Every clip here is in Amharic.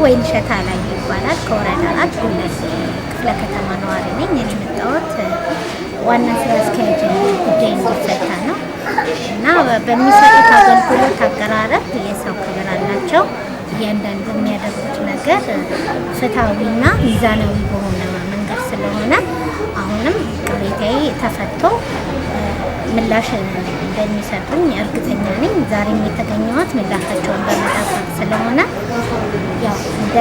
ወይንሸት አላየ ይባላል። ከወረዳ 4 ጉለሌ ክፍለ ከተማ ነዋሪ ነኝ። እኔ የመጣሁት ዋና ስራ አስኪያጅ ጉዳይ እንዲፈታ ነው እና በሚሰጡት አገልግሎት አቀራረብ የሰው ክብር አላቸው። እያንዳንዱ የሚያደርጉት ነገር ፍትሐዊና ሚዛናዊ በሆነ መንገድ ስለሆነ አሁንም ቅሬታዬ ተፈቶ ምላሽ እንደሚሰጡኝ እርግጠኛ ነኝ። ዛሬም የተገኘሁት ምላሻቸውን በመጠበቅ ስለሆነ ያው እንደ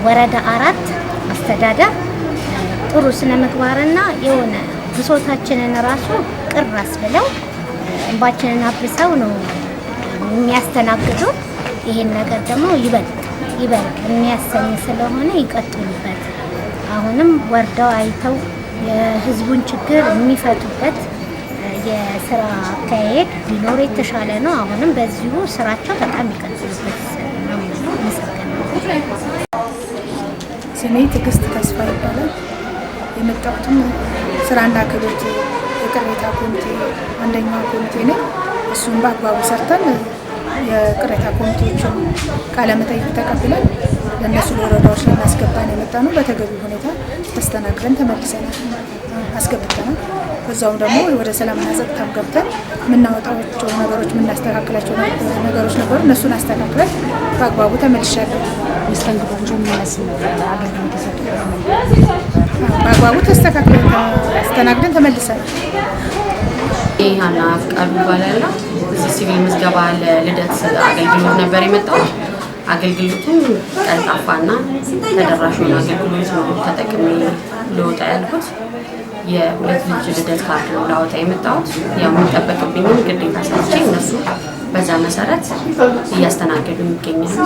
ወረዳ 4 አስተዳደር ጥሩ ስነ ምግባርና የሆነ ብሶታችንን ራሱ ቅር አስብለው እንባችንን አብሰው ነው የሚያስተናግዱት። ይሄን ነገር ደግሞ ይበልጥ ይበልጥ የሚያሰኝ ስለሆነ ይቀጥሉበት። አሁንም ወርደው አይተው የህዝቡን ችግር የሚፈቱበት የስራ አካሄድ ቢኖር የተሻለ ነው። አሁንም በዚሁ ስራቸው በጣም ይቀጥሉበት ነው የምለው። አመሰግናለሁ። ስሜ ትዕግስት ተስፋ ይባላል። የመጣሁትም ስራና ክህሎት የቅሬታ ኮሚቴ አንደኛው ኮሚቴ ነኝ። እሱን በአግባቡ ሰርተን የቅሬታ ኮሚቴዎችን ቃለ መጠይቅ ተቀብለን ለእነሱ ለወረዳዎች ልናስገባን የመጣ ነው። በተገቢ ሁኔታ ተስተናግደን ተመልሰናል፣ አስገብተናል። በዛውም ደግሞ ወደ ሰላምና ጸጥታም ገብተን የምናወጣቸው ነገሮች የምናስተካክላቸው ነገሮች ነበሩ። እነሱን አስተካክለን በአግባቡ ተመልሻለሁ። መስተንግዶ ምን ይመስል ነበር? አገልግሎት የሰጡበት መንገድ? በአግባቡ ተስተካክለን አስተናግደን ተመልሰናል። ሀና ፍቃዱ እባላለሁ። እዚህ ሲቪል ምዝገባ ለልደት አገልግሎት ነበር የመጣሁት። አገልግሎቱም ቀልጣፋና ተደራሽ የሆነ አገልግሎት ነው ተጠቅሜ ልወጣ ያልኩት። የሁለት ልጅ ልደት ካርድ ነው ላወጣ የመጣሁት። ያው የሚጠበቅብኝን ግዴታ ሰርቼ እነሱ በዛ መሰረት እያስተናገዱ ይገኛሉ።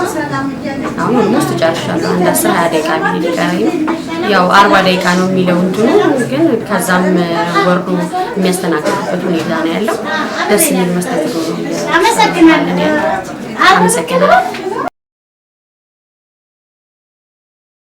አሁን almost ጨርሻለሁ። አንድ 10 20 ደቂቃ ቢሄድ ይቀረኝ ነው። ያው 40 ደቂቃ ነው የሚለው እንትኑ፣ ግን ከዛም ወርዶ የሚያስተናግዱበት ሁኔታ ነው ያለው። ደስ የሚል መስተንግዶ ነው እያለን ያለው። አመሰግናለሁ።